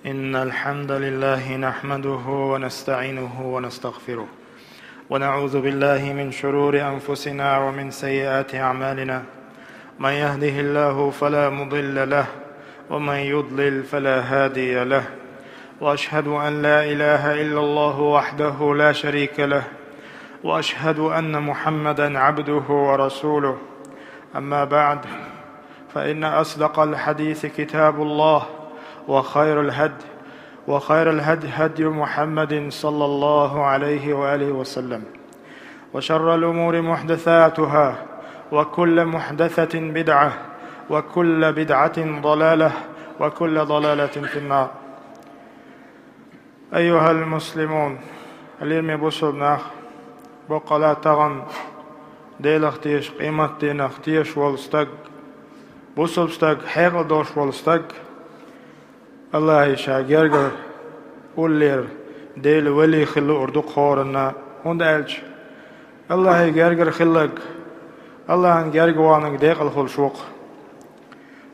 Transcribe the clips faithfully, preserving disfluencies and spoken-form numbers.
إن الحمد لله نحمده ونستعينه ونستغفره، ونعوذ بالله من شرور أنفسنا ومن سيئات أعمالنا. من يهده الله فلا مضل له، ومن يضلل فلا هادي له. وأشهد أن لا إله إلا الله وحده لا شريك له، وأشهد أن محمدا عبده ورسوله. أما بعد، فإن أصدق الحديث كتاب الله، وخير الهدي، وخير الهدي هدي محمد صلى الله عليه وآله وسلم، وشر الأمور محدثاتها، وكل محدثة بدعة، وكل بدعة ضلالة، وكل ضلالة في النار. أيها المسلمون, хьалимме бусалба нах, боккъала тахана Делах тешаш, къематдийнах тешаш волу стаг, бусалба стаг, хьекъал долуш волу стаг, Аллахье ша гергара уллера Делан вали хила луур ду-кх хӀоранна, хӀунда аьлча Аллахье гергара хилларг, Аллахьан герга вахнарг декъала хуьлуш ву-кх.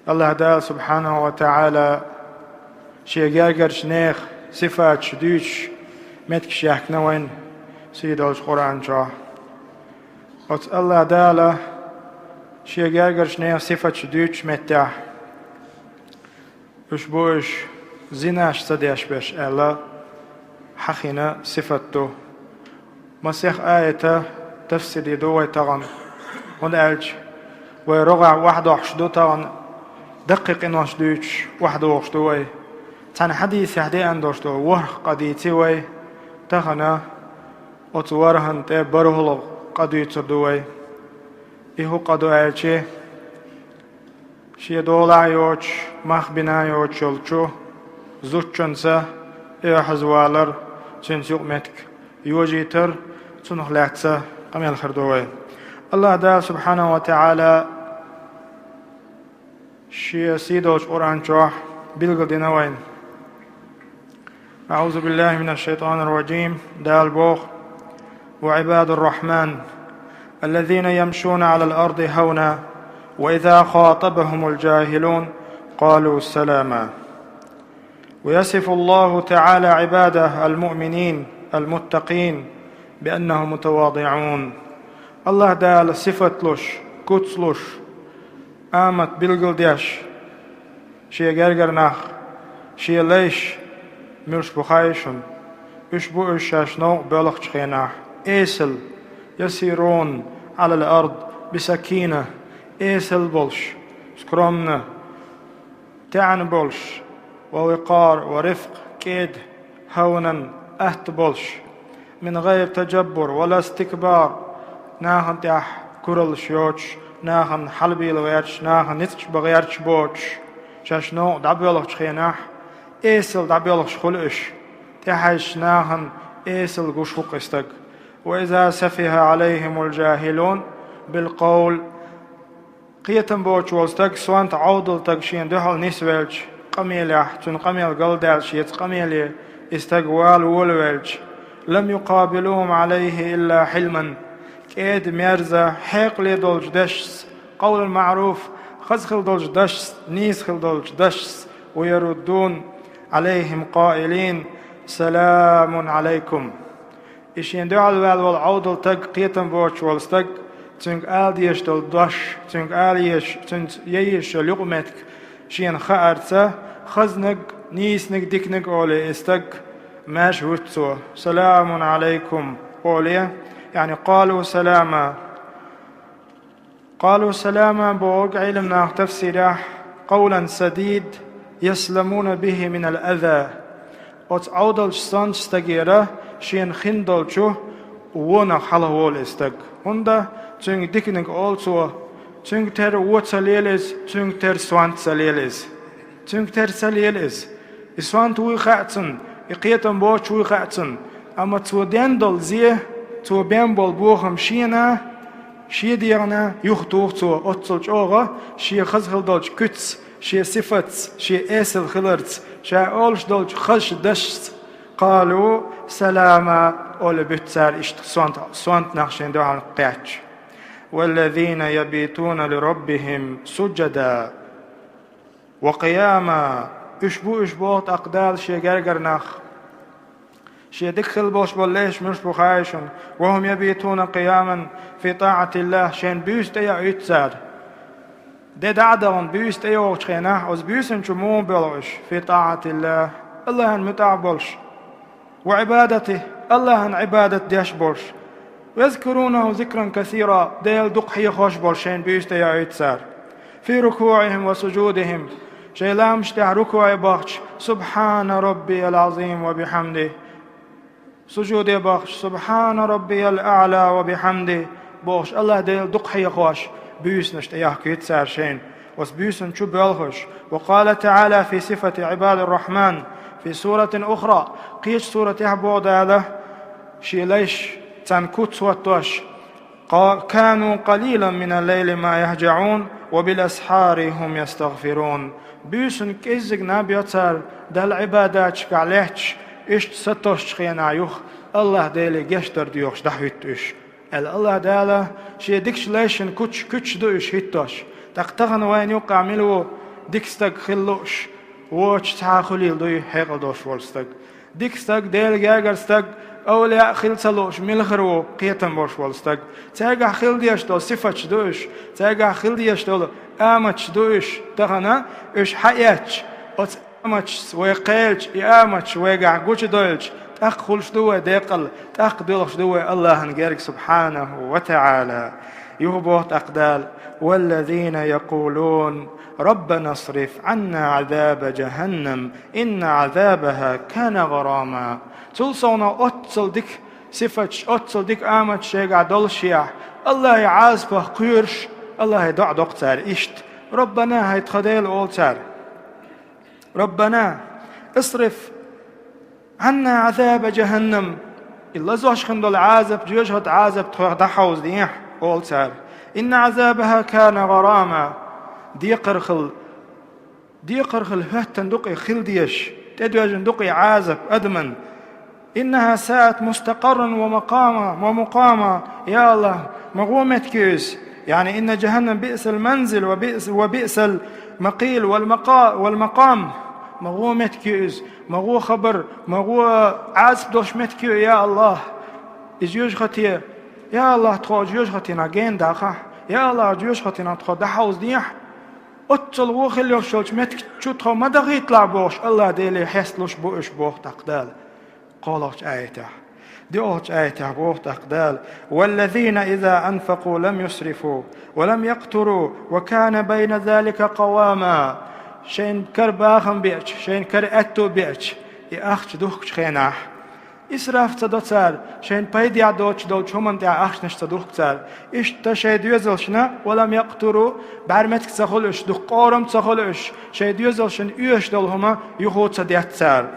Аллахь Дала, субхьанаху ва таӀала, Шен гергарчу нехан сифаташ дуьйцуш меттигаш яьккхина вайна сий долчу Къуръан чохь. Оцу Аллахь Дала Шен гергарчу нехан сифаташ дуьйцучу меттехь, уьш бу уьш зинаш ца деш берш аьлла, хьахийна сифат ду. Масех аята тафсир дийр ду вай тахана, хӀунда аьлча вай рогӀехь охьадоккхуш ду тахана, даккхий къинош дуьйцуш охьадогӀуш ду вай. Цхьана хьадисехь деана долуш долу ворхӀ къа дийци вай, тахана оцу ворхӀанна тӀе бархӀалгӀа къа дуьйцур ду вай. И хӀун къа ду аьлча, шен долахь а йоцуш, мах бина а йоцуш йолчу зудчуьнца оьхьазвалар, цуьнца юкъаметтиг йожийтар, цунах лаьцна къамел хир ду вай. Аллахь Дала, субхьанаху ва таӀала, Шен сий долчу Къуръан чохь билгалдина вайна. أعوذ بالله من الشيطان الرجيم. Дала боху: وعباد الرحمن الذين يمشون على الأرض هونا وإذا خاطبهم الجاهلون قالوا سلاما. ويصف الله تعالى عباده المؤمنين المتقين بأنهم متواضعون. Аллахь Дала сифат луш, куц луш, амат билгалдеш, Шен гергара нах, Шен лайш муьлш бу хаий шуна? Уьш бу уьш шаьш новкъа боьлхучу хенахь, эсала, يسيرون على الأرض بسكينة, эсала болуш, скромно, таьӀна болуш, ووقار ورفق, кӀеда, هونا, атта болуш, من غير تجبر ولا استكبار, нахана тӀехь кураллаш йоцуш, нахана хьалабийла гӀерташ, нахана ницкъаш бан гӀерташ боцуш, шаьш новкъа дӀабоьлхучу хенахь, эсала дӀабоьлхуш хуьлу уьш, тӀехьаьжча нахана эсала гуш ву-кх и стаг. وإذا سفه عليهم الجاهلون بالقول, Кхетам боцуш волу стаг, сонта Ӏовдал стаг шена дуьхьал нисвелча, къамелехь, цуьнан къамел галдаьлла, шеца къамеле и стаг вала волавелча, لم يقابلوهم عليه إلا حلما, кӀеда-мерза, хьекъале долчу дашца, قولا معروفا, хаза хила долчу дашца, нийса хила долчу дашца, ويردون عليهم قائلين سلام عليكم. И шена дуьхьал ваьлла волу Ӏовдал стаг, кхетам боцуш волу стаг, цуьнга ала дезаш долу дош, цуьнга ала езаш, цуьнца ян езаш йолу юкъаметтиг шена хаарца, хазнарг, нийсаниг, диканиг олий и стаг, маьрша вуьту цо, سلام عليكم олий, яъни قالوا سلاما. قالوا سلاما бохург Ӏилманах тафсирехь, قولا سديدا يسلمون به من الأذى. Оцу Ӏовдалчу сонта стагера шена хин долчу вонах хьалхаволу и стаг. ХӀунда, цуьнга диканиг олу цо, цуьнга тера вон ца лела иза, цуьнга тера сонта ца лела иза. Цуьнга тера ца лела иза. И сонта вуй хаьа цунна, и кхетам боцуш вуй хаьа цунна. Амма цо ден долу зен, цо бен болу бохам шена, шен дегӀана юхатуху цо, оццул чӀогӀа шен хаза хила долчу куьцаца, шен сифатца, шен эсала хиларца, ша олуш долчу хазачу дашца, قالوا سلاما олий буьту цара иштта сонта, сонта нах шена дуьхьал кхаьчча. والذين يبيتون لربهم سجدا وقياما Уьш бу уьш, боху тӀаккха Дала Шен гергара нах. Шен дика хила болуш болу лайш муьлш бу хаьий шуна? «وهم يبيتون قياما في طاعة الله», шайна буьйса тӀейоуьйту цара. Де дӀа а дахана, буьйса тӀейогӀучу хенахь, оцу буьйсанна чу муха боьлху уьш? «في طاعة الله», АллахӀан муьтӀахь болуш. «وعبادته», АллахӀан Ӏибадат деш болуш. «ويذكرونه ذكرا كثيرا», Дела дукха хьехош болуш шайна буьйса тӀейоуьйту цара. «في ركوعهم وسجودهم», шайн ламазаш тӀехь рукуӀе бахча: «سبحان ربي العظيم وبحمده». Сужуде бахча: «سبحان ربي الأعلى وبحمده», бохуш, АллахӀ Дела дукха хьехош, буьйсанаш тӀеяхкуьйту цара шайна, оцу буьйсанна чу боьлхуш. «وقال تعالى في صفة عباد الرحمن في سورة أخرى», кхечу суратехь боху Дала, Шен лайш царна куц хӀоттош: «كانوا قليلا من الليل ما يهجعون وبالأسحار هم يستغفرون». Буьйсанна кӀеззиг наб йо цара, Далла Ӏибадаташкахь лаьтташ, иштта сатосучу хенахь юха АллахӀ Деле гечдар доьхуш дӀахӀуьтту уьш, аьлла, АллахӀ Дала Шен дикачу лайшна куч-, куьчаш ду уьш хӀиттош. ТӀаккха тахана вайна юккъехь мила ву дика стаг хила лууш, вочу цхьа а хуьлийла дуй хьекъал долуш волу стаг? Дика стаг, Делан гергара стаг, овлияъ хила ца лууш мила хир ву кхетам болуш волу стаг? Цаьргахь хила дезаш долу сифаташ ду уьш, цаьргахь хила дезаш долу аматаш ду уьш. Тахана уьш хьаэцча, оцу аматашца вай кхелча, и аматаш вайгахь гучудойлча, тӀаккха хуьлуш ду вай декъал, тӀаккха доьлхуш ду вай АллахӀан герга, субхьанаху ва таӀала. Юха боху тӀаккха Дала: «والذين يقولون ربنا اصرف عنا عذاب جهنم إن عذابها كان غراما». Цул совнаха оццул дика сифаташ, оццул дика аматаш шайгахь доллушехь, АллахӀан Ӏазапах кхоьруш, АллахӀе доӀа до-кх цара иштта: «ربنا», хӀай тхан Дела, олу цара. «ربنا اصرف عنا عذاب جهنم». И лазош хин долу Ӏазап, жоьжахатин Ӏазап тхох дӀахьовзадехьа, олу цара. «إن عذابها كان غراما». Декхар хила, декхар хила хӀоьттина ду-кх и хила дезаш, тӀедоьжна ду-кх и Ӏазап адаман. «إنها ساءت مستقرا ومقاما، ومقاما». Я АллахӀ, ма гӀо меттиг ю иза. Яъни: «إن جهنم بئس المنزل وبئس، وبئس المقيل والمقا-، والمقام». Ма гӀо меттиг ю иза, ма гӀо хабар, ма гӀо Ӏазап долуш меттиг ю, я АллахӀ, иза жоьжахате. Я АллахӀ, тхо жоьжахатинах гена дахахь. Я АллахӀ, жоьжахатинах тхо дӀахьовзадехьа. Оццул гӀо хила йолуш йолчу меттиг чу тхо ма дахийталахь, бохуш, АллахӀ Деле хесталуш бу уьш, боху тӀаккха Дала кхоалгӀачу аятехь. ДоьалгӀачу аятехь боху тӀаккха Дала: «والذين إذا أنفقوا لم يسرفوا ولم يقتروا وكان بين ذلك قواما». Шайна кара бахам беача, шайна кара аьтто беача, и ахча духкучу хенахь, исраф ца до цара, шайна пайдехь доцуш долчу хӀуманна тӀехь ахчанаш ца духку цара. Иштта шайн доьзалшна: «ولم يقتروا», бӀаьрмециг ца хуьлу уьш, дукха къорам ца хуьлу уьш, шайн доьзалшна оьшуш долу хӀума юха ца детта цара.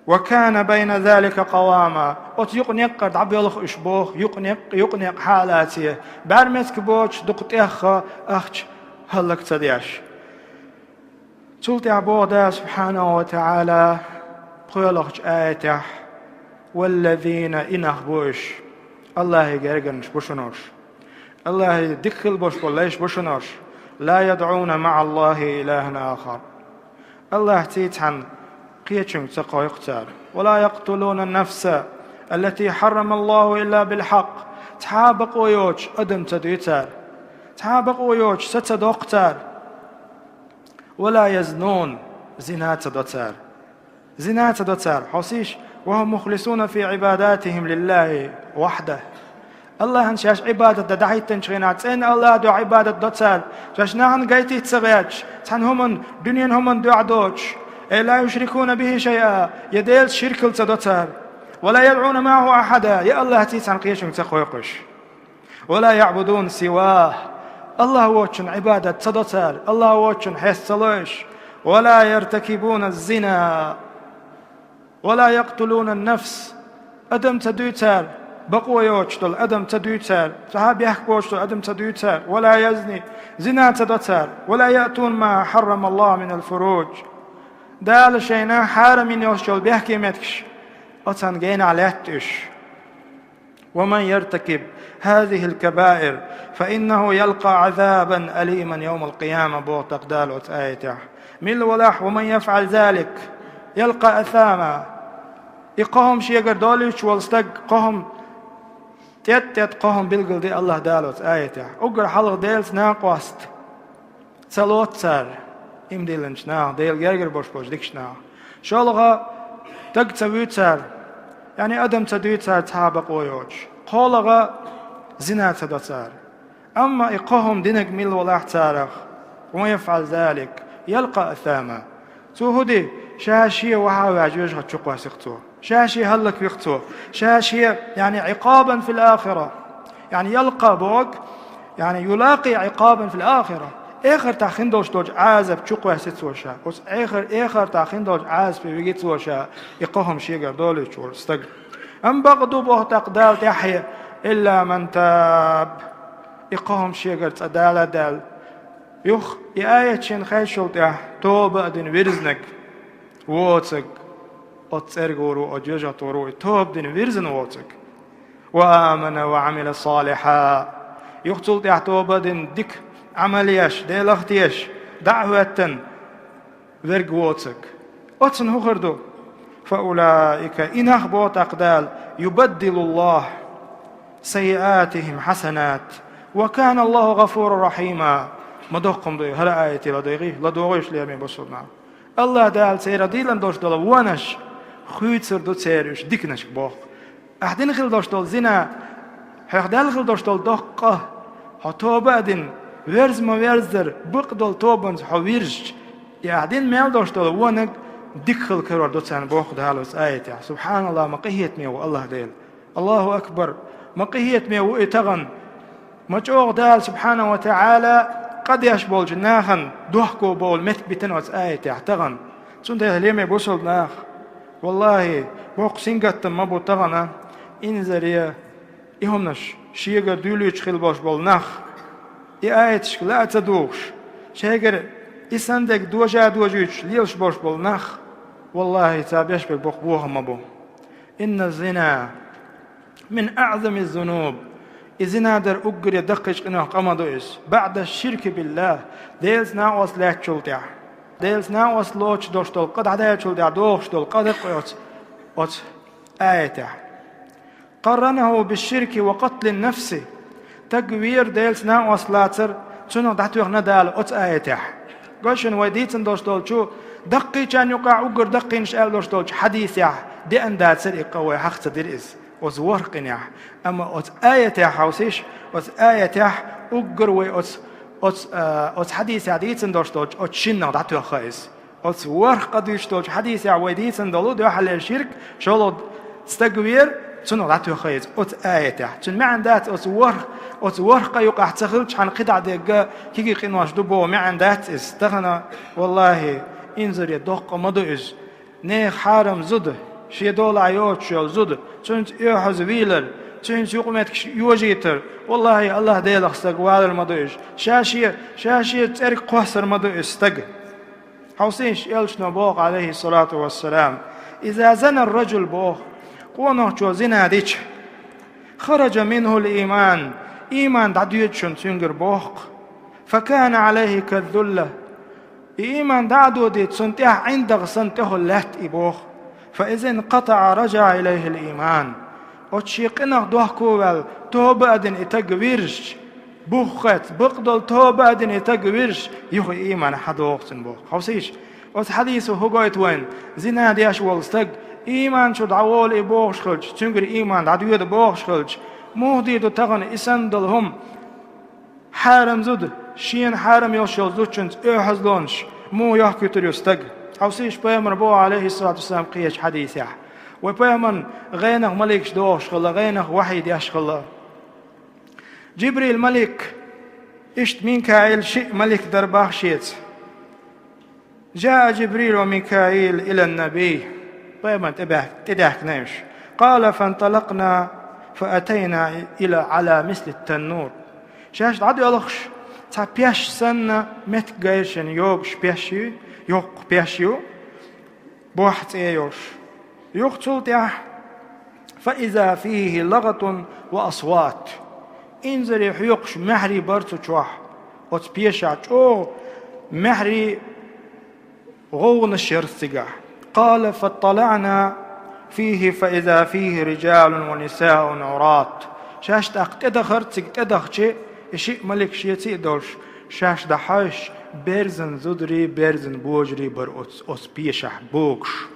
«وكان بين ذلك قواما». Оцу юкъа-некъара дӀабоьлху уьш, боху, юкъа-некъ, юкъа-некъ хьалаце, бӀаьрмециг боцуш, дукха тӀех ахча хӀаллак ца деш. Цул тӀаьхьа боху Дала, субхьанаху ва таӀала, пхоьалгӀачу аятехь: «والذين», и нах бу уьш, АллахӀан гергарнаш бу шуна уьш. АллахӀан дика хила болуш болу лайш бу шуна уьш. «لا يدعون مع الله إلها آخر». АллахӀаций цхьана кхечуьнга ца кхойкху цара. «ولا يقتلون النفس التي حرم الله إلا بالحق». Цхьа а бакъо йоцуш адам ца дуьйцу цара. Цхьа а бакъо йоцуш са ца доккху цара. «ولا يزنون», зина ца до цара. Зина ца до цара, хьовсийша: «وهم مخلصون في عباداتهم لله وحده». АллахӀана шаьш Ӏибадат дан дӀахӀиттинчу хенахь, цӀена АллахӀан дуьхьа Ӏибадат до цара, шаьш нахана гайтийта ца гӀерташ, цхьана хӀуманна, дуьненан хӀуманна дуьхьа доцуш, «أي لا يشركون به شيئا», я Делаца ширкал ца до цара. «ولا يدعون معه أحدا», я АллахӀаций цхьана кхечуьнга ца кхойкхуш. «ولا يعبدون سواه». АллахӀ воцчунна Ӏибадат ца до цара, АллахӀ воцчунна хьеста ца ло уьш. «ولا يرتكبون الزنا». «ولا يقتلون النفس». Адам ца дуьйцу цара, бакъо йоцуш долу адам ца дуьйцу цара, цхьа а бехк боцуш долу адам ца дуьйцу цара. «ولا يزني». Зина ца до цара. «ولا يأتون ما حرم الله من الفروج». Дала шайна хьарам йина йолуш йолу бехке меттигаш оцу генахь лаьтту уьш. «ومن يرتكب هذه الكبائر فإنه يلقى عذابا أليما يوم القيامة», боху тӀаккха Дала оцу аятехь. Милла валахь, ومن يفعل ذلك يلق أثاما. И кхо хӀума шегара долуьйтуш волу стаг, кхо хӀума, тӀет-тӀет кхо хӀума билгал ди Аллаха Дала оцу аятехь. Уггар хьалха Делаца накъост ца лоцу цара, иман диллинчу наха, Дела гергара болуш болчу дикачу наха. ШолгӀа, таг ца вуьйцу цара, яъни адам ца дуьйцу цара цхьа а бакъо йоцуш. КхоалгӀа, зина ца до цара. Амма и кхо хӀума динарг милла валахь царах, ومن يفعل ذلك يلق أثاما. Цо хӀун ди, ша шен вахьа а ваьжна жоьжахати чу кхоссийх цо. Ша шен хӀаллаквийх цо. Ша шен, яъни عقابا في الآخرة. Яъни يلق боху, яъни يلاقي عقابا في الآخرة. Эхартахь хин долуш долчу Ӏазап чу кхоссий цо ша. Оцу эхар-, эхартахь хин долчу Ӏазапе виги цо ша, и кхо хӀума шегара долуьйтуш волу стаг. Амма бакъ ду боху тӀаккха Дала тӀаьхье, إلا من تاب. И кхо хӀума шегара цкъа Дала а даьлла. Юха и аят шена хезначул тӀаьхьа тоба а дина вирзинарг воцург, оцу цӀергара ву, оцу жоьжахатара ву, и тоба дина вирзина воцург. وآمن وعمل صالحا. Юха цул тӀаьхьа тоба а дина дика Ӏамал еш, Делах тешаш, дӀа а хӀоьттина верг воцург. Оцунна хӀун хир ду? فأولئك, и нах боху тӀаккха Дала, يبدل الله سيئاتهم حسنات وكان الله غفورا رحيما. Ма доккха хӀума ду и, хӀара аят ладугӀий, ладугӀуш лераме бусулба нах. Аллаха Дала церан диллина долуш долу вонаш хуьйцур ду церан уьш диканашка боху. Ахь дина хила долуш долу зина, хьоьх даьлла хила долуш долу доккха къа, хьо тоба а дина, верза ма верззара, бакъдолу тобанца хьо вирзича, и ахь дина мел долуш долу вониг дика хила карор ду царна боху Дала оцу аятехь. СубхьаналлахӀ, ма къинхетаме ву Аллаха Дела. АллахӀу акбар! Ма къинхетаме ву и тахана. Ма чӀогӀа Дала, субхьанахӀу ва таӀала, къа деш болчу нахана дохко бовла меттиг битина оцу аятехь тахана. Цундела, лераме бусулба нах, валлахӀи, боккха сингаттам ма бу тахана, инзаре, и хӀуманаш шегара дуьйлуьйтуш хила болуш болу нах, и аяташка ла а ца дугӀуш, шайгара и санна дерг дожа а дожуьйтуш лелаш болуш болу нах, валлахӀи, цара беш берг боккха бохам ма бу. إن الزنا من أعظم الذنوب. И зина дар уггаре даккхийчу къинойх къа ма ду иза. بعد الشرك بالله. Делаца накъост лаьттачул тӀаьхьа. Делаца накъост лоцуш долуш долу къа дӀадаьллачул тӀаьхьа догӀуш долу къа даккхий оцу, оцу аятехь. قرنه بالشرك وقتل النفس. Таг вер, Делаца накъост лацар, цунах дӀатоьхна Дала оцу аятехь. Гой шуна, вай дийцина долуш долчу, даккхийчарна юкъахь уггар даккхийнаш аьлла долуш долчу хьадисехь деана дацара и къа, вай хьаха ца дира иза оцу ворхӀ къинехь. Амма оцу аятехь хьовсийша, оцу аятехь уггар вай оцу, оцу, а, оцу хьадисехь дийцина долуш долчу оцу шиннах дӀатоьхна иза. Оцу ворхӀ къа дуьйцуш долчу хьадисехь вай дийцина долу дуьххьарлера ширк, шолгӀа стаг вер, цунах дӀатоьхна иза оцу аятехь. Цуьнан маьӀна дац оцу ворхӀ, оцу ворхӀ къа юкъахь ца хилча, хьан кхидӀа дегга кегий къинош ду боху маьӀна дац иза. Тахана, валлахӀи, инзаре доккха къа ма ду иза. Нехан хьарам зуда, шен долахь йоцуш йолу зуда, цуьнца оьхьаза вийлар, цуьнца юкъаметтигаш йожийтар, валлахӀи, Аллаха Делах стаг валар ма ду иза. Ша шен, ша шен цӀерга кхоссар ма ду иза стаг. Хьовсийша, элчано боху, Ӏалайхиссалату вассалам: إذا زنى الرجل, боху, къонахчо зина дича, خرج منه الإيمان, ийман дӀадоьду шуна цуьнгара, боху, فكان عليه كالذلة, и ийман дӀа а додийта, цунна тӀехь ӀиндагӀ санна тӀехула лаьтта и, боху. فإذا انقطع رجع إليه الإيمان. Оцу шен къинах дохко а ваьлла, тоба а дина и таг вирзича, буххетта, бакъдолу тоба а дина и таг вирзича, юха ийман хьадогӀу цуьнан, боху. Хьовсийша, оцу хьадисо хӀун гойту вайна? Зина деш волу стаг, ийман чу дӀаволу и бохуш хилча, цуьнгара ийман дӀадоьду бохуш хилча, муха дийр ду тахана и санна долу хӀума? Хьарам зуда, шена хьарам йолуш йолу зудчуьнца оьхьазлонаш муха йохкуьйтур ю стаг? Хьовсийша, пайхамар боху, Ӏалайхиссалату вассалам, кхечу хьадисехь. Вай пайхамарна гӀенах маликаш догӀуш хилла, гӀенах вахьий деш хилла. Джибрил малик, иштта Минкаил, шиъ малик дара боху шеца. جاء جبريل وميكائيل إلى النبي. Пайхамарна тӀебаьхк-, тӀедаьхкина уьш. قال: فانطلقنا فأتينا إلى، على مثل التنور. Шаьш дӀадоьлхуш, цхьа пеш санна меттиг гайра шайна, йогуш пеш ю, йоккха пеш ю, бохь цӀе йолуш. Юха цул тӀаьхьа: فإذا فيه لغط وأصوات. Инзаре хьоькхуш маьхьарий бара цу чохь. Оцу пешахь чӀогӀа маьхьарий, ГӀовгӀанаш яр цигахь. قال: فاطلعنا فيه فإذا فيه رجال ونساء عراة. Шаьш тӀаккха тӀедахар цига, тӀедахча, и шиъ малик шеца а долуш, шаьш дӀахьаьжча, берзан зударий, берзан божарий бара оцу, оцу пешахь богуш.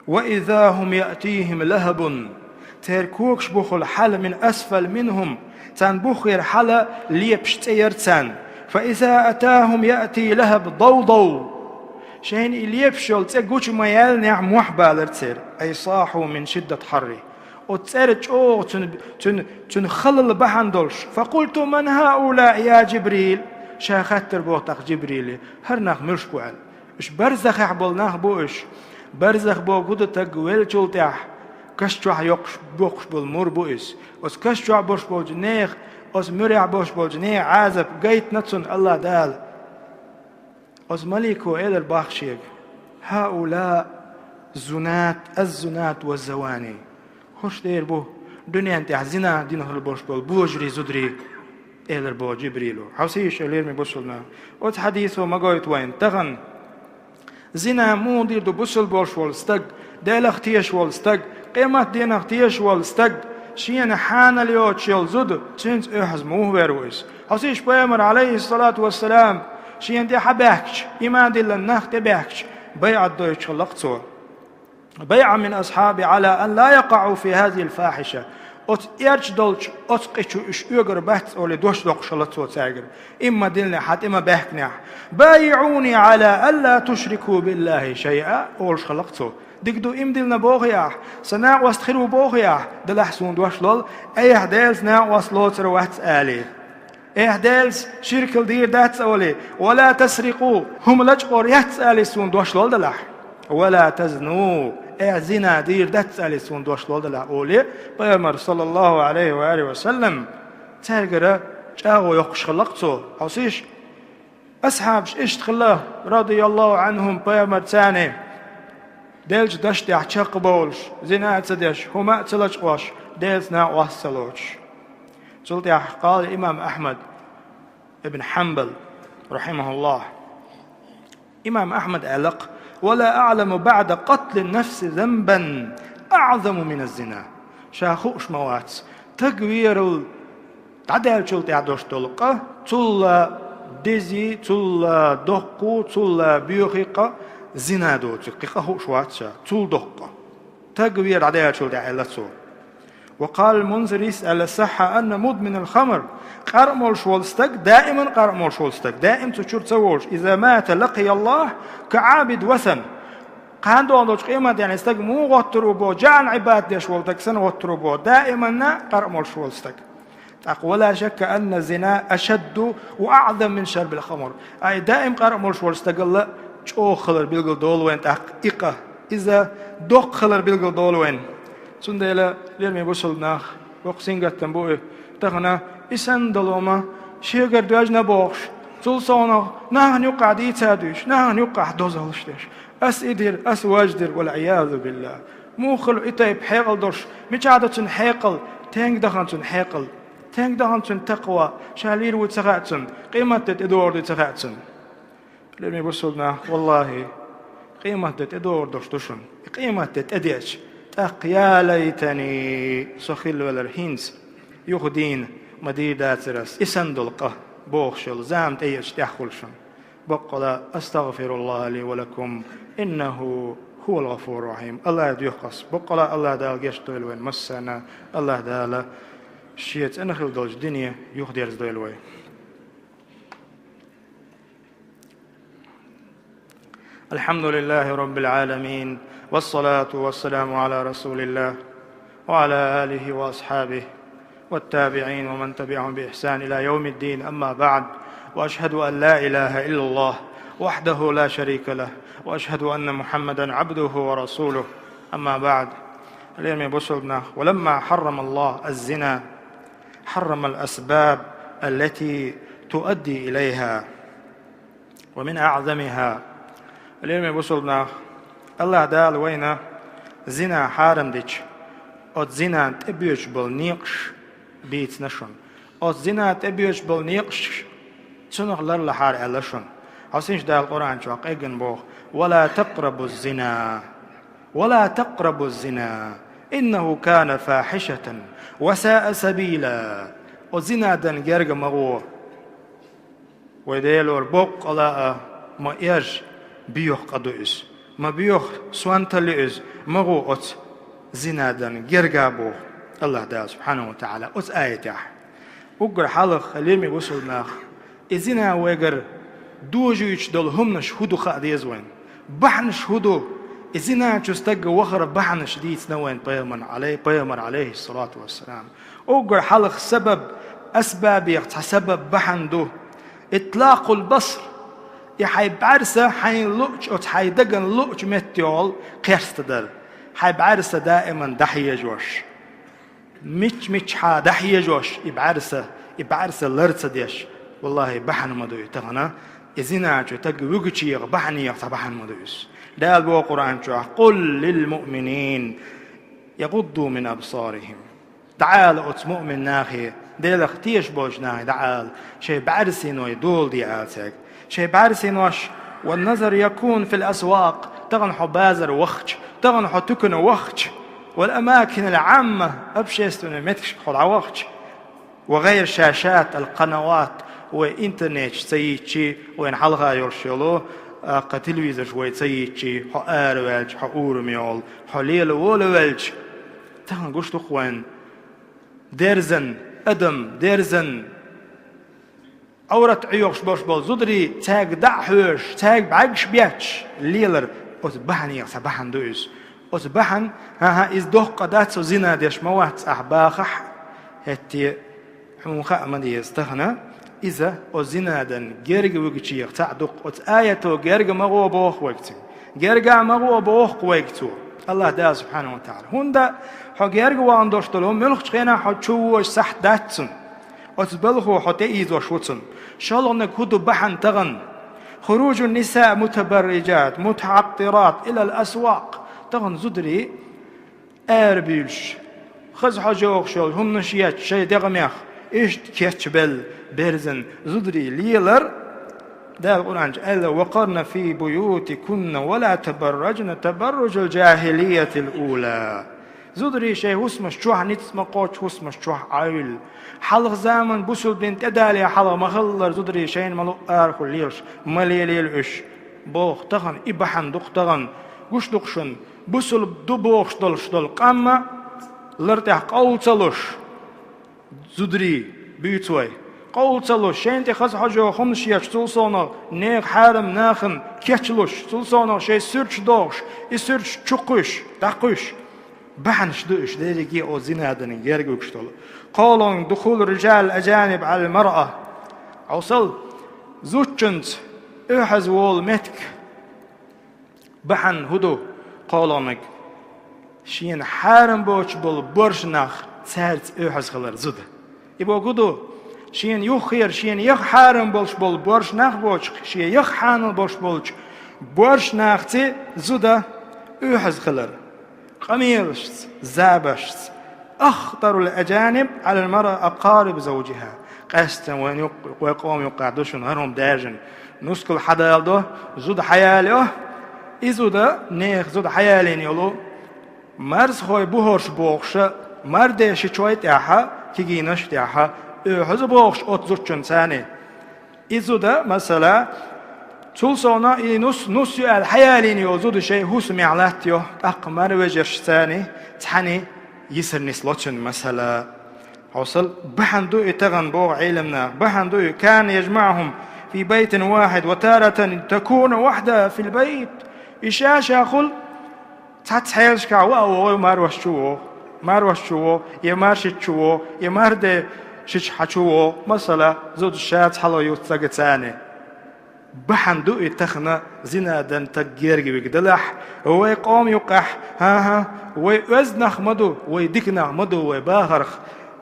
وإذا هم يأتيهم لهب. Церан когаш бухула хьала من أسفل منهم. Царна буххера хьала лепаш цӀе яра царна. فإذا أتاهم يأتي لهب ضوضوا. Шайна и лепаш йолу цӀе гучу ма-яьллинехь мохь балара церан. أي صاحوا من شدة حره. Оцу цӀера чӀогӀа цуьнан, цуьнан, цуьнан халал бахьана долуш. فقلت: من هؤلاء يا جبريل؟ Ша хаттар боху тӀаккха Жибриле: «ХӀара нах муьлш бу?» аьлла. Уьш барзахехь болу нах бу уьш. Барзах бохург ду стаг веллачул тӀаьхьа каш чохь йоккхуш, боккхуш болу мур бу иза. Оцу каш чохь болуш болчу нехан, оцу муьрехь болуш болчу нехан Ӏазап гайтина цунна АллахӀ Дала. Оцу малико элира боху шега: هؤلاء الزناة، الزناة والزواني. ХӀорш дера бу дуьнен тӀехь зина дина хилла болуш болу божарий, зударий, элира боху Жибрило. Хьовсийша, лераме бусулба нах. Оцу хьадисо ма гойту вайна тахана. Зина муха дийр ду бусулба волуш волу стаг, Делах тешаш волу стаг, къематденах тешаш волу стаг, шена хьанал йоцуш йолу зуда, цуьнца оьхьаза муха вер ву иза? Хьовсийша, пайхамар, Ӏалайхиссалату вассалам, шена тӀе хьан баьхкича, иман диллина нах тӀе баьхкича, байӀат дойтуш хилла-кх цо. بيعة من أصحابي على أن لا يقعوا في هذه الفاحشة. Оцу эрча долчу оцу къинчу уьш оьгур бац олий дош доккхуш хилла цо цаьргара. Имма диллинехь, хьан тӀе ма баьхкинехь. بايعوني على ألا تشركوا بالله شيئا, олуш хилла-кх цо. Дика ду, имма диллина бохий ахь, сан накъост хир ву бохий ахь, делахь суна дош лол, айхьа Делаца накъост лоцур вац алий. Эхь, Делаца ширкал дийр дац олий, ولا تسرقوا, хӀума лачкъор яц алий суна дош лол делахь. ولا تزنوا, эхь, зина дийр дац алий суна дош лол делахь олий, пайхамар, саллаллаху Ӏалайхи ва алихи ва саллам, цаьргара чӀагӀо йоккхуш хилла-кх цо. Хьовсийша, асхьабаш иштта хилла, радияллаху Ӏанхум, пайхамарца деллачу дашна тӀехь чекхбовлуш, зина а ца деш, хӀума а ца лачкъош, Делаца накъост ца лоцуш. Цул тӀаьхьа къала имам Ахьмад ибн Хьанбал, рахьимахуллахь. Имам Ахьмада аьлла-кх: ولا أعلم بعد قتل النفس ذنبا أعظم من الزنا. Ша хууш ма вац, стаг верал дӀадаьллачул тӀаьхьа долуш долу къа, цул дезий, цул доккхий, цул боьхий къа зина доцург, кхин къа хууш вац ша, цул доккха къа. Стаг вер дӀадаьллачул тӀаьхьа, аьлла цо. وقال المنذري: صح أن مدمن الخمر, къаркъа молуш волу стаг, даиман къаркъа молуш волу стаг, даим цу чуьра ца волуш, إذا مات لقي الله كعابد وثن. Кхана догӀун долчу къематдийнахь стаг муха гӀоттур ву боху, жаӀан Ӏибадат деш волу стаг санна гӀоттур ву боху, даиманна къаркъа молуш волу стаг. ТӀаккха: ولا شك أن الزنا أشد وأعظم من شرب الخمر. Ай, даим къаркъа молуш волу стагалла чӀогӀа хилар билгал долу вайн тӀаккха и къа. Иза доккха хилар билгал долу вайн. Цундела, лераме бусулба нах, вокху сингаттам бу и. Тахана и санна долу хӀума шегара доьжна бохуш, цул совнах нахана юккъахь дийца а дуьйцуш, нахана юккъахь дозаллаш деш. Ас и дира, ас важа дира, والعياذ بالله. Муха хуьлу и тайпа хьекъал долуш, мичахь ду цуьнан хьекъал, стенга дахана цуьнан хьекъал, стенга дахана цуьнан такъва, ша лийр вуй ца хаьа цунна, къематде тӀедогӀур дуй ца хаьа цунна. Лераме бусулба нах, валлахӀи, къематде тӀедогӀур долуш ду шуна. И къематде тӀедеача, тӀаккха: يا ليتني, со хилла велара хӀинца, юха дийна ма дийр дацара ас и санна долу къа, бохуш йолу зама тӀеэцча тӀехь хуьлу шуна. Баккъала, أستغفر الله لي ولكم، إنه هو الغفور الرحيم. АллахӀе доьху ас. Баккъала, АллахӀ Дала гечдойла вайн массарна, АллахӀ Дала Шен цӀена хила долчу дине юхадерзадойла вай. الحمد لله رب العالمين، والصلاة والسلام على رسول الله وعلى آله وأصحابه والتابعين ومن تبعهم بإحسان إلى يوم الدين، أما بعد، وأشهد أن لا إله إلا الله وحده لا شريك له، وأشهد أن محمدا عبده ورسوله، أما بعد. Лераме бусулба нах, ولما حرم الله الزنا حرم الأسباب التي تؤدي إليها. ومن أعظمها. Лераме бусулба нах, АллахӀ Дала вайна зина хьарам дича, оцу зинан тӀебоьдуш болу некъаш бийцина шуна. Оцу зинан тӀебоьдуш болу некъаш цунах ларлахьара аьлла шуна. Хьовсийша, Дала Къуръан чохь къеггина боху: ولا تقربوا الزنا ولا تقربوا الزنا إنه كان فاحشة وساء سبيلا. О зина дан герга ма гӀо. Вай Делора боккъала а ма эр, боьха къа ду иза. Ма боьха сонтал ю иза, ма гӀо оцу зина дан герга, боху АллахӀ Дала субхьанаху ва таӀала оцу аятехь. Уггар хьалха, лераме бусулба нах, и зина вайгара дожуьйтуш долу хӀуманаш хӀун ду хаа деза вайна. Бахьанаш хӀун ду? И зина чу стаг вахара бахьанаш дийцина вайна пайхамар, Ӏалай-, пайхамар, Ӏалайхиссалату вассалам. Уггар хьалха сабаб, асбабех цхьа сабаб бахьана ду. إطلاق البصر. И хьайн бӀаьрса хьайна луучу, оцу хьайн дагана луучу метте йолу кхерстадар. Хьайн бӀаьрса даиман дӀахьежош. Мичча-миччахьа дӀахьежош и бӀаьрса, и бӀаьрса лар ца деш. ВаллахӀи, бахьана ма ду и тахана. И зина чу стаг вуьгучех, бахьанех цхьа бахьана ма ду иза. Дала боху Къуръан чохь: قل للمؤمنين يغضوا من أبصارهم. ДӀаала оцу муъмин нахе, Делах тешаш болчу нахе дӀаала, шайн бӀаьрсиной доладе ала цаьрга. Шайн бӀаьрсинош, والنظر يكون في الأسواق, тахана хьо базар вахча, тахана хьо туькана вахча, والأماكن العامة, общественный меттигашка хьо дӀавахча, وغير شاشات القنوات, вай интернеташ ца йийцчи, вайна хьалха йолуш йолу, а, кху телевизорш вай ца йийцчи, хьо араваьлча, хьо урамехь волу, хьо лела волавелча, тахана гуш ду-кх вайна дерзан адам, дерзан Ӏоврат Ӏоьхуш болуш болу зударий, цаьрга дӀа а хьоьжуш, цаьрга бӀаьргаш бетташ лелар, оцу бахьанех цхьа бахьана ду иза. Оцу бахьана, хӀан-хӀа, иза доккха къа дац, со зина деш ма вац ахь бахахь, хӀетте хьуна хаа ма деза тахана, иза оцу зина дан герга вуьгучех цхьаъ ду-кх, оцу аято герга ма гӀо боху вайга цо. Герга ма гӀо боху-кх вайга цо, АллахӀ Дала субхьанаху ва таӀала. ХӀунда хьо герга вахана долуш долу, муьлххачу хенахь хьо чу вожа сахьт дац цунна. Оцу балхо хьо тӀеийзош ву цунна. ШолгӀаниг хӀун ду бахьана тахана? خروج النساء متبرجات متعطرات إلى الأسواق. Тахана зударий арабуьйлуш, хаза хьожа йогӀуш йолу хӀуманаш етташ шайн дегӀамех, иштта кечбелла, берзан зударий лелар. Дала Къуръан чу аьлла: وقرن في بيوتكن ولا تبرجن تبرج الجاهلية الأولى. Зударий шайн хӀусамаш чохь ницкъ ма кхоччу, хӀусамаш чохь Ӏуьйла. Хьалха заман бусулба дин тӀедале хьалха ма-хиллара зударий шайна ма-луъу арахула лелаш, ма лелийла уьш, боху тахана. И бахьана ду-кх тахана, гуш ду-кх шуна, бусулба ду бохуш долуш долу къам а лар тӀехь къовла ца луш, зударий буьйцу вай. Къовла ца луш, шайна тӀе хаза хьожа йогӀу хӀуманаш етташ, цул совнах нехан хьарам нахана кечлуш, цул совнах шайн суьрташ дохуш, и суьрташ чу кхуьйсуш, дӀакхуьйсуш. Бахьанаш ду уьш дерриге оцу зина дан герга вуьгуш долу. КхоалгӀаниг: دخول رجال أجانب على المرأة. Хьовсал, зудчуьнца оьхьаза волу меттиг. Бахьана хӀун ду кхоалгӀаниг? Шена хьарам боцуш болу боьрша нах, цаьрца оьхьаза хилар зуда. И боху хӀун ду? Шена юххера, шена яха хьарам болуш болу боьрша нах боцуш, шен яха хьанал болуш болчу боьрша нахаца зуда оьхьаза хилар. Къамелашца, забаршца. أخطر الأجانب على المرأة أقارب زوجها. Къаьсттина вайн юкъ-, вайн къоман юккъехь ду шуна хӀара хӀума даьржина. Нускал хьадалдо, зуда хьаялайо, и зуда, нехан зуда хьаялийна йолу марзхой бу хӀорш бохуша, марде ши чой тӀехьа, кегийнаш тӀехьа, оьхьаза бохуш оцу зудчуьнца цхьаьна. И зуда, масала, цул совнах и нус, нус ю аьлла хьаялийна йолу зуда шайн хӀусамехь латтайо, тӀаккха марвежаршца цхьаьна, цхьаьна йисар нисло цуьнан, масала. Хьовсал, бахьана ду и тахана, боху Ӏеламнаха, бахьана ду и: كان يجمعهم في بيت واحد وتارة تكون وحدها في البيت. И ша-ша хуьлу, цхьацца хьелашкахь ваа вогӀу, марваш чу вогӀу, марваш чу вогӀу, я маршича чу вогӀу, я марде шича хьа чу вогӀу, масала, зуда ша цхьалла ю стага цхьаьна. Бахьана ду и тахана зина дан стаг герга вига далахь, вай къоман юккъехь, хӀан-хӀа, вай оьзда нах ма ду, вай дика нах ма ду вай бахарх.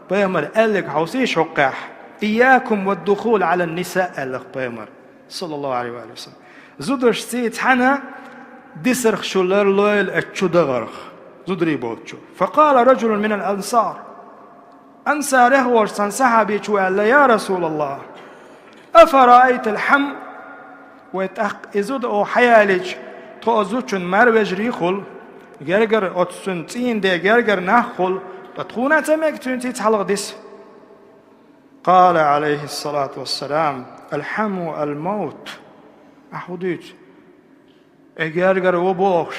Пайхамар аьллиг хьовсийша хӀокхехь: إياكم والدخول على النساء, аьлла-кх пайхамар, саллаллаху Ӏалайхи ва саллам. Зудашций цхьаьна дисарх шу ларлойла оцу чу дахарх, зударий болчу. فقال رجل من الأنصار. Ансарех волчу цхьана сахьабичо аьлла: يا رسول الله، أفرأيت الحم؟ Вай, тӀаккха и зуда оха хьаялийча, Тхо оцу зудчун мар вежарий хуьлу, гергара оцу цуьнан цӀийнан ден гергара нах хуьлу, ткъа тхуна а ца мега цуьнца цхьалгӀа диса? Къала, Ӏалайхиссалату вассалам: «Алхьаму алмаут». Ахьа хӀун дуьйцу? И гергара ву бохуш,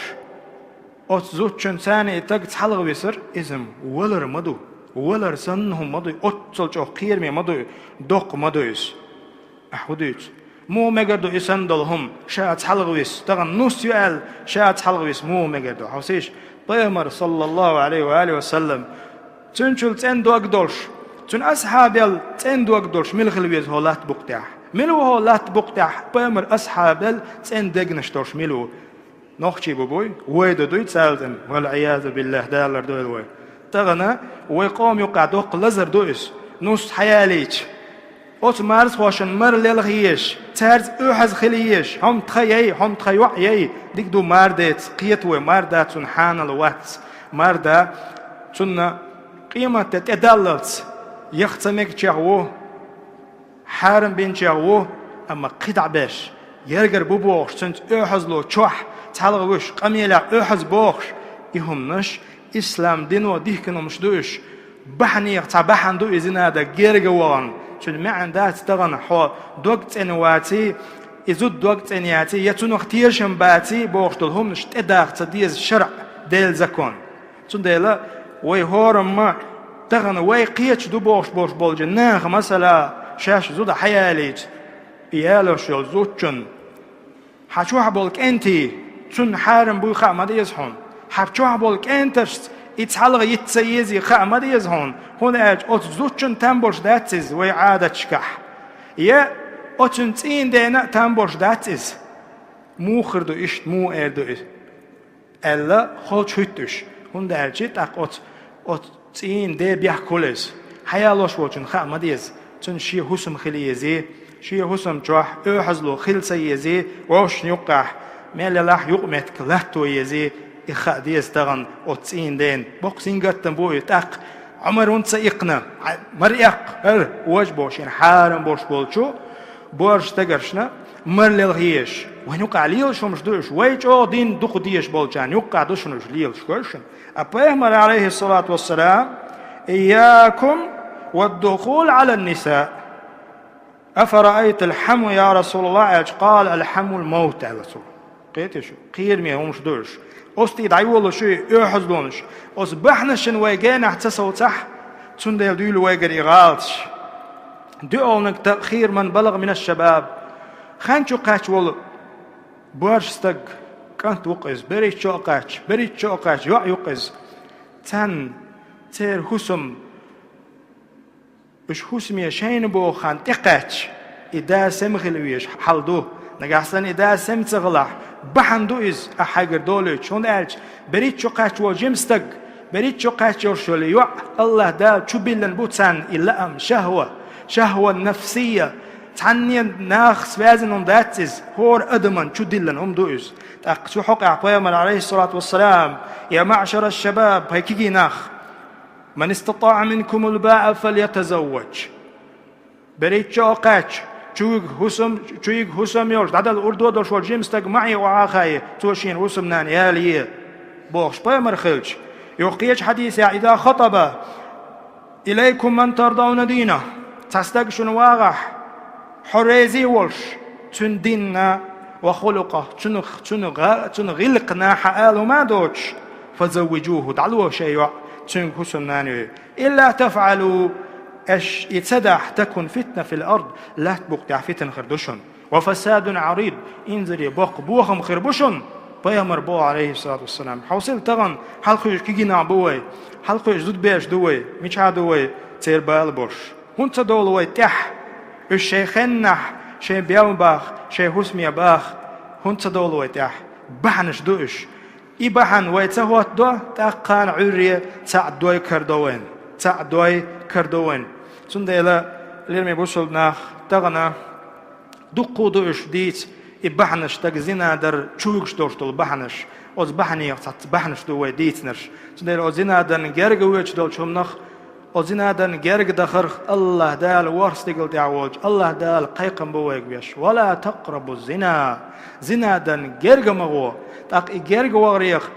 оцу зудчун царна и стаг цхьалгӀа висар, иза-м валар ма ду, валар санна хӀума ма ду, оццул чӀогӀа кхераме ма ду, доккха ма ду иза. Ахьа хӀун дуьйцу? Муха мегар ду и санна долу хӀума, ша цхьалгӀа виса, тахана нус ю аьлла, ша цхьалгӀа виса муха мегар ду? Хьовсийша, Пайхамар, саллаллаху Ӏалайхи ва алихи ва саллам, цуьнчул цӀена дог долуш, цуьнан асхьабел цӀена дог долуш мила хила веза хӀокху латта букъа тӀехь? Мила ву хӀокху латта букъа тӀехь Пайхамар асхьабел цӀена дегнаш долуш мила ву? Нохчий бу буй, вай ду дуй царна цӀена, вал-Ӏиязу биллахӀ, Дала лардойла вай. Тахана вай къоман юккъехь доккха лазар ду иза. Нус хьаялийча, оцу марзхошна мар лелха езаш, цаьрца оьхьаза хила езаш, хьо-м тхан яй, хьо-м тхан йоӀ яй, дика ду, мардаца кхета вай, марда цунна хьанал вац, марда цунна къематде тӀедаллалц яха ца мегачех ву, хьарам бинчех ву, амма кхидӀа беш, гергара бу бохуш, цуьнца оьхьазло чохь цхьалгӀа вуьш, къамелехь оьхьаза бохуш, и хӀуманаш ислам дино дихкина хӀуманаш ду уьш. Бахьанех цхьа бахьана ду и зина дан герга вахана. Цуьнан маьӀна дац тахана хьо дог цӀена ваций, и зуда дог цӀена яций, я цунах тешам баций бохуш долу хӀуманаш тӀедаха ца деза шарӀ, Делан закон. Цундела вай хӀорамма тахана вай кхеташ ду бохуш болуш болчу наха, масала, шаьш зуда хьаялийча, и ялош йолу зудчун хьан чохь болу кӀентий, цунна хьарам буй хаа ма деза хьуна. Хьан чохь болу кӀенташца и цхьалгӀа йита ца езий хаа ма деза хьуна, хӀунда аьлча оцу зудчун там болуш дац иза вай Ӏадаташкахь. Я оцуьнан цӀийнан дена а там болуш дац иза. Муха хир ду иштта, муха эр ду иза? Аьлла, холчу хӀуьтту уьш, хӀунда аьлча тӀаккха оцу, оцу цӀийнан ден бехк хуьлу иза. Хьаялош волчунна хаа ма деза, цуьнан шен хӀусам хила езий, шен хӀусам чохь оьхьазло хила ца езий, вовшашна юккъехь мел ялахь юкъаметтиг латто езий, и хаа деза тахана оцу цӀийнан дена. Боккха сингаттам бу и тӀаккха. Ӏумар хӀунда ца иккхина, мара эккха, хӀара, важа боху шена хьарам болуш болчу боьрша стагаршна мар лелха езаш. Вайн юкъахь лелаш хӀумаш ду уьш, вай чӀогӀа дин дукха дезаш болчарна юккъахь ду шуна уьш лелаш, хой шуна. А Пайхамар, Ӏалайхиссалату вассалам: «Ийякум ваддухул Ӏалан ниса». «Афараайтал хьаму, я Расулаллах?» аьлча, къала: «Алхьамул мавт», аьлла цо. Кхетий шу? Кхераме хӀумаш ду уьш. Оцу тӀе дӀайолуш ю и оьхьазлонаш. Оцу бахьанашна вай генахь ца совцахь, цундела дуьйлу вайгара и гӀалаташ. ДоьалгӀаниг: «Таъхир ман балагӀа минаш шабаб». Хан чу кхаьчна волу боьрша стаг, кӀант ву-кх иза, берхӀитта шо а кхаьчна, берхӀитта шо а кхаьчна йоӀ ю-кх иза. Царна, церан хӀусам, уьш хӀусаме шайна боху хан тӀекхаьчча, и да сема хила везаш хьал ду. Нагахь санна и да сема ца хилахь, бахьана ду иза, ахьа хьайгара долуьйтуш, хӀунда аьлча берхӀитта шо кхаьчна волу жима стаг, берхӀитта шо кхаьчна йолуш йолу йоӀ АллахӀ Дала чу биллина бу царна и лаам, шахӀва, шахӀва нафсийя, цхьанне нахах связано дац иза, хӀора адаман чу диллина хӀума ду иза. ТӀаккха цу хьокъехь Пайхамар, Ӏалайхиссалату вассалам: «Я маъшараш шабаб, хӀай кегий нах, ман истатаӀа минкумул баъа фальятазавваж». БерхӀитта шо а кхаьчча, чу йига хӀусам, чу йига хӀусам йолуш, дӀадала урдо долуш волу жима стаг ма Ӏе охьа а хаий, цо шена хӀусамнана ялае, бохуш Пайхамар хилча. Юха кхечу хьадисехь: «Иза хатаба илайкум ман тардавна динаху». Цхьа стаг шуна вагӀахь, хьо реза волуш, цуьнан динна, «ва хулукъа», цуьнан, цуьнан гӀа-, цуьнан гӀиллакхна хьан ала хӀума а доцуш, «фазаввижуху», дӀало шайн йоӀ, цуьнга хӀусамнана йой. «Илла тафӀалу», аша и ца дахь, «такун фитна фил ард», латта букъа тӀехь фитна хир ду шуна. «Ва фасадун Ӏарид», инзаре боккха бохам хир бу шуна. Пайхамар боху, Ӏалайхиссалату вассалам. Хьовсал тахана, хьалакхуьуш кегий нах бу вай, хьалакхуьуш зудабераш ду вай, мичахь ду вай церан бала болуш? ХӀунда ца довлу вай тӀехь? Уьш шайн хеннахь, шайн бен баха, шайн хӀусаме баха, хӀунда ца довлу вай тӀехь? Бахьанаш ду уьш. И бахьана вай ца хӀоттадо, тӀаккха кхана Ӏуьйрре цхьаъ дой карадо вайна. Цхьаъ дой карадо вайна. Цундела, лераме бусулба нах, тахана дуккха а ду уьш дийца, и бахьанаш, стаг зина дар чу вуьгуш долуш долу бахьанаш. Оцу бахьанех цхьацца бахьанаш ду вай дийцинарш. Цундела оцу зина дарна герга воьдуш долчу хӀуманах О зинадан герга дахарх Аллаха Дала ворхӀ стигал тӀехь волчу Аллаха Дала кхайкхам бу вайга беш: «Ва ла такърабу зина». Зинадан герга ма гӀо. ТӀаккха и герга вахарех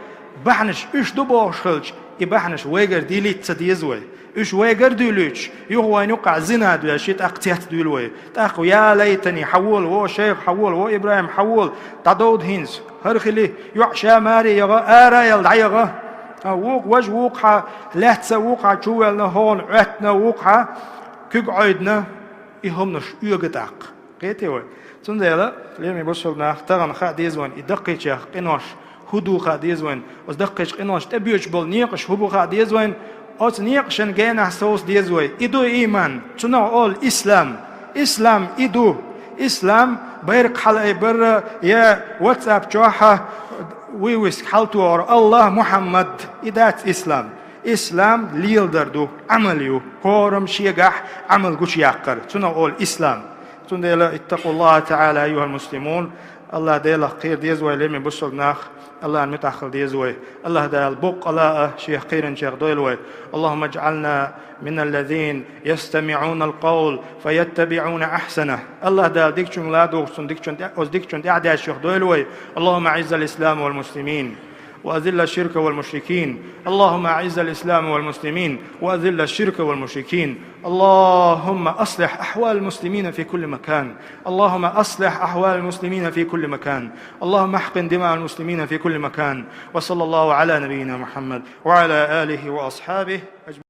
бахьанаш уьш ду бохуш хилча, и бахьанаш вайгара дийлийта ца деза вай. Уьш вайгара дуьйлуьйтуш, юха вайна юккъахь зина доьший, тӀаккха цецдуьйлу вай. ТӀаккха: «Я лайтани», хьан вола, во шайх, хьан вола, во ИбрахӀим, хьан вола, дӀадовда хӀинца. ХӀара хили, йоӀ ша маре яха, ара яла дӀаяха. А, вукху важа вукху хьан лаьцна, вукху хьан чувелна, хӀокхунна Ӏоьттина, вукху хьан куьг Ӏойдина, и хӀуманаш оьгу тӀаккха. Кхетий вай? Цундела, лераме бусалба нах, тахана хаа деза вайна и даккхийчех къинош хӀун ду хаа деза вайна, оцу даккхийчу къиношна тӀебоьдуш болу некъаш хӀун бу хаа деза вайна, оцу некъашна генахь совца деза вай. И ду ийман, цунах олу ислам. Ислам и ду. Ислам байракх хьалаайбар я WhatsApp чохь вуй виска хьалтохур Аллах, Мухьаммад. И дац ислам. Ислам леладар ду, Ӏамал ю. ХӀораммо шегахь Ӏамал гучуяккхар, цунах олу ислам. Цундела, اتقوا الله تعالى أيها المسلمون. Аллах Делах кхера деза вай, лераме бусалба нах. Аллахьан муьтӀахь хила деза вай. Аллах Дала боккъала а Шех кхийринчех дойла вай. اللهم اجعلنا من الذين يستمعون القول فيتبعون أحسنه. Аллах Дала дикачуьнга ладугӀуш, цунна дикачун тӀе-, оцу дикачун тӀаьхьа деш шех дойла вай. اللهم أعز الإسلام والمسلمين وأذل الشرك والمشركين. اللهم أعز الإسلام والمسلمين وأذل الشرك والمشركين. اللهم أصلح أحوال المسلمين في كل مكان. اللهم أصلح أحوال المسلمين في كل مكان. اللهم احقن دماء المسلمين في كل مكان. وصلى الله على نبينا محمد وعلى آله وأصحابه أجمعين.